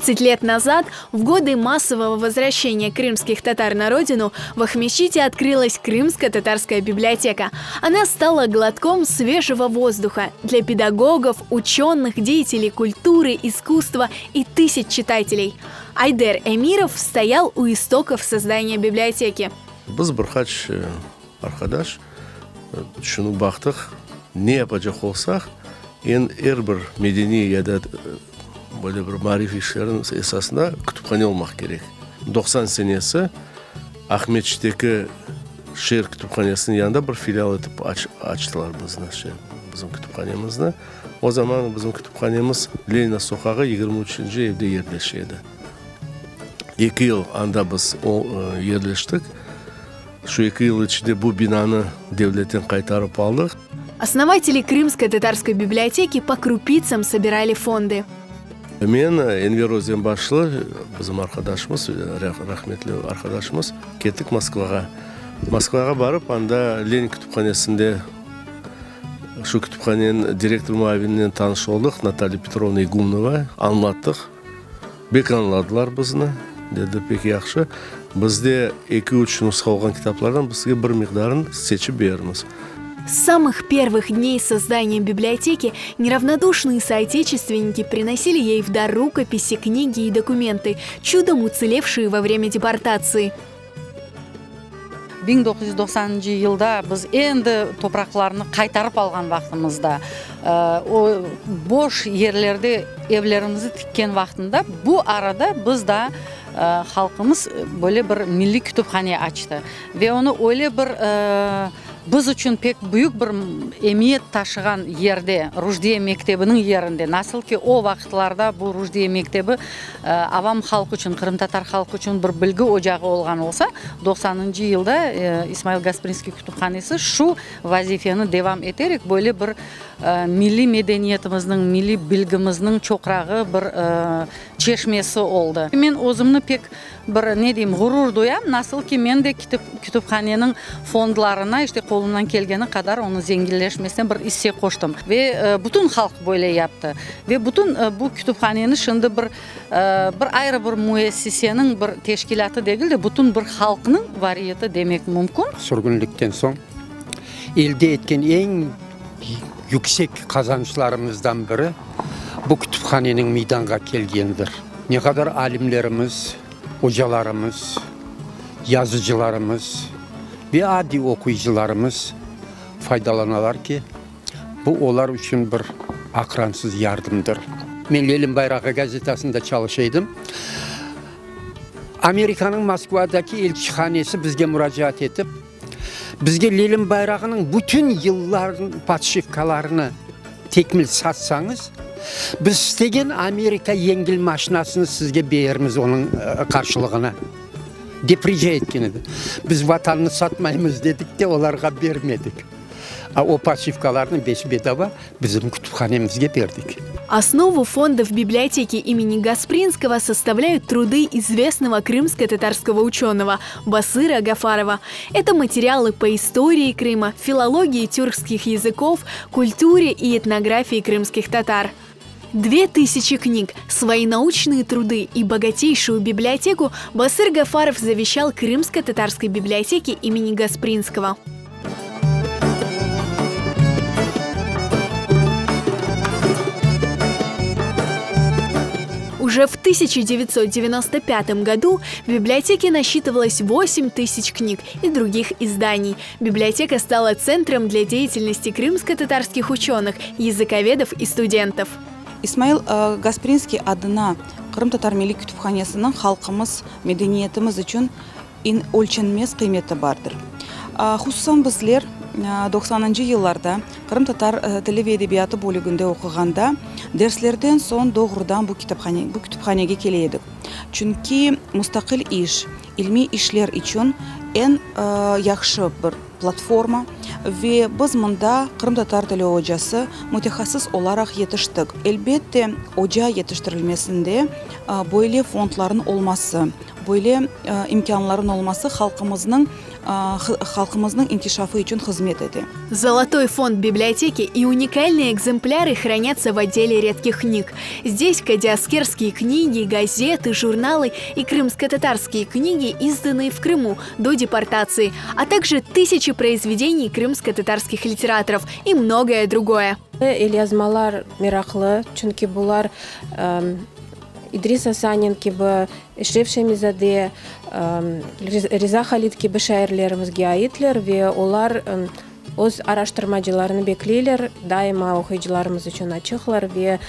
30 лет назад, в годы массового возвращения крымских татар на родину, в Ахмечите открылась Крымско-татарская библиотека. Она стала глотком свежего воздуха для педагогов, ученых, деятелей культуры, искусства и тысяч читателей. Айдер Эмиров стоял у истоков создания библиотеки. Biz bir qaç arqadaş tüşünip baqtıq, ne yapacaq olsaq, eñ er bir medeniy ya da böyle bir maarif işleriniñ esasında kütüphane olmaq kerek. 90 senesi Aqmescitteki şeer kütüphanesiniñ yanında bir filial etip açtılar bizni, bizim kütüphanemizni. O zaman bizim kütüphanemiz Lenina soqağı 23-nci evde yerleşe edi. Eki yıl anda biz yerleştik. Şu eki yıl içinde bu binanı devletten qaytarıp aldıq. Основатели Крымско-татарской библиотеки по крупицам собирали фонды. Men, Enver Özenbaşlı, bizim arqadaşımız, rahmetli arqadaşımız, kettik Moskvağa. Moskvağa barıp, anda Lenin kütüphanesinde şu kütüphaneniñ direktor muavininen tanış oldıq, Natalya Petrovna İgumnova, añlattıq. Bek añladılar bizni, dedi, pek yahşı, bizde eki-üç nusha olğan kitaplardan biz sizge bir miqdarını seçip berermiz. С самых первых дней создания библиотеки неравнодушные соотечественники приносили ей в дар рукописи, книги и документы, чудом уцелевшие во время депортации. 1990-ncı yılda biz endi topraqlarnı qaytarıp alğan vaqtımızda, o boş yerlerde evlerimizni tikken vaqtında, bu arada biz da halqımız böyle bir milliy kütüphane açtı. Ve onı öyle bir biz içün pek büyük bir emiyet taşığan yerde, Ruşdiye mektebiniñ yerinde, nasıl ki o vaqıtlarda bu Ruşdiye mektebi avam halq içün, qırımtatar halqı içün bir bilgi ocağı olğan olsa, doqsanıncı yılda İsmail Gasprinskiy kütüphanesi şu vazifeni devam eterek böyle bir milliy medeniyetimizniñ, milliy bilgimizniñ çoqrağı, bir çeşmesi oldı. Men özümni pek Bir, ne deyim, ğurur duyam, nasıl ki men de kütüphaneniñ fondlarına, işte, qolumdan kelgeni qadar onıñ zenginleşmesine bir isse qoştım. Ve bütün halq böyle yaptı. Ve bütün bu kütüphaneni şimdi bir, bir ayrı bir müessiseniñ bir teşkilâtı degil de, bütün bir halqnıñ variyeti demek mümkün. Sürgünlikten soñ elde etken eñ yüksek qazançlarımızdan biri bu kütüphaneniñ meydanğa kelgenidir. Ne qadar alimlerimiz, ocalarımız, yazıcılarımız ve adiy oquyıcılarımız faydalanalar ki, bu olar içün bir aqransız yardımdır. Men Lenin bayrağı gazetasında çalışa edim. Amerikanıñ Moskvadaki elçihanesi bizge muracaat etip, Bizge Lenin bayrağınıñ bütün yıllarnıñ podşivkalarını tekmil satsañız, biz istegen Amerika yengil maşinasını sizge berermiz onıñ qarşılığına, dep rica etken edi. Biz Vatannı satmaymız dedik de, olarğa bermedik. A o podşivkalarnı bes-bedava bizim kütüphanemizge berdik. Основу фондов библиотеки имени Гаспринского составляют труды известного крымско-татарского ученого Басыра Гафарова. Это материалы по истории Крыма, филологии тюркских языков, культуре и этнографии крымских татар. 2000 книг, свои научные труды и богатейшую библиотеку Басыр Гафаров завещал Крымско-татарской библиотеке имени Гаспринского. Уже в 1995 году в библиотеке насчитывалось 8 тысяч книг и других изданий. Библиотека стала центром для деятельности крымско-татарских ученых, языковедов и студентов. İsmail Gasprinskiy adına Qırımtatar Milliy Kütüphanesiniñ halqımız, medeniyetimiz içün ölçenmez qıymeti bardır. Hususan bizler doqsanıncı yıllarda qırımtatar tili ve edebiyatı bölüginde oquğanda derslerden soñ doğrudan bu bu kütüphanege kele edik. Çünki mustaqil iş, ilmiy işler içün eñ yahşı bir platforma ve biz mında qırımtatar tili ocası, mütehassıs olaraq yetiştik. Elbette, oca yetiştirilmesinde böyle fondlarnıñ olması, böyle imkânlarnıñ olması halqımıznıñ. Halqımıznıñ inkişafı içün hızmet ete. Золотой фонд библиотеки и уникальные экземпляры хранятся в отделе редких книг. Здесь кадиаскерские книги, газеты, журналы и крымско-татарские книги, изданные в Крыму до депортации, а также тысячи произведений крымско-татарских литераторов и многое другое. Elyazmalar meraqlı, çünki bular İdris Asanin kibi, Eşref Şemizade, Riza Halid kibi şairlerimizge aitler ve olar öz araştırmacılarını bekleyler, daima oquyıcılarımız içün açıqlar ve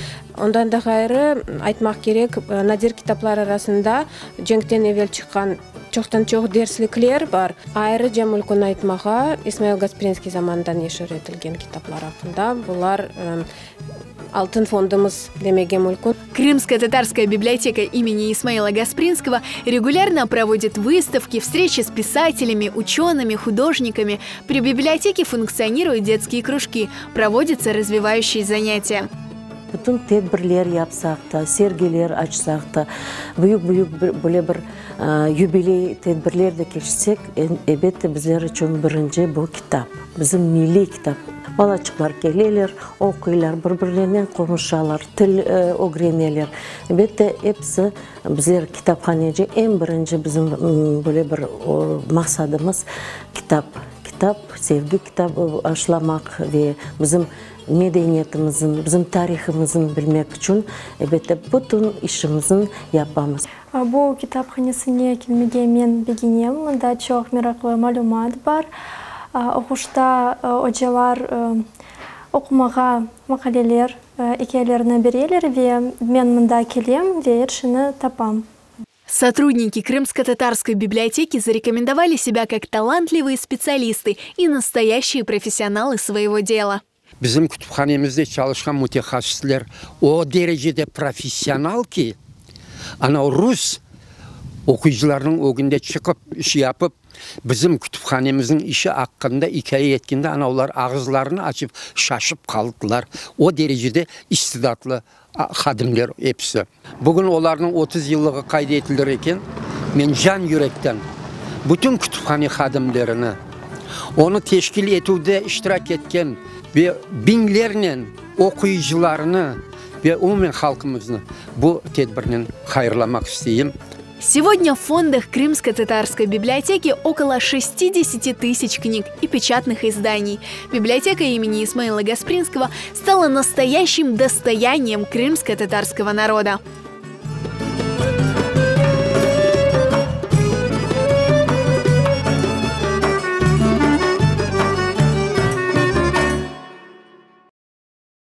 ondan da ğayrı, aytmaq kerek, nadir kitaplar arasında cenkten evel çıqqan çoqtan-çoq derslikler bar. Ayrıca mülkün aytmağa, İsmail Gasprinskiy zamanında neşir etilgen kitaplar aqqında, bular Altın fondumız demege mülkün. Крымско-татарская библиотека имени Исмаила Гаспринского регулярно проводит выставки, встречи с писателями, учеными, художниками. При библиотеке функционируют детские кружки, проводятся развивающие занятия. Bütün tedbirler yapsaq da, sergiler açsaq da, büyük-büyük böyle bir yubiley tedbirler de keçsek, elbette, bizler içün birinci bu kitap, bizim milliy kitap. Balaçıqlar keleler, oquylar, bir-birlerinen qonuşalar, til ögreneler. Elbette, episi bizler kitaphaneci, eñ birinci bizim böyle bir maqsadımız kitap, kitap, sevgi kitap aşılamaq ve bizim Medeniyetimizin, bizim tarihimizin bilmek içün, elbette, bütün işimizin yapamız. Bu kitaphanesine kelmege men begenem, mında çoq meraqlı malümat bar. Oquşta ocalar oqumağa maqaleler, ikâyelerni bereler ve men mında kelem ve er şeyni tapam. Сотрудники Крымско-татарской библиотеки зарекомендовали себя как талантливые специалисты и настоящие профессионалы своего дела. Bizim kütüphanemizde çalışqan mütehassıslar o derecede professional ki, ana rus oquyıcılarnıñ ögünde çıqıp iş yapıp, bizim kütüphanemizniñ işi aqqında ikâye etkende, ana olar ağızlarını açıp şaşıp qaldılar. O derecede istidatlı hadimler episi. Bugün olarnıñ 30 yıllığı qayd etilir eken, men can yürekten bütün kütüphane hadimlerini, onı teşkil etüvde iştirak etken ve biñlernen oquyıcılarını ve umumen halqımıznı bu tedbirnen hayırlamaq isteyim. Сегодня в фондах Крымско-Татарской библиотеки около 60 тысяч книг и печатных изданий. Библиотека имени Исмаила Гаспринского стала настоящим достоянием крымско-татарского народа.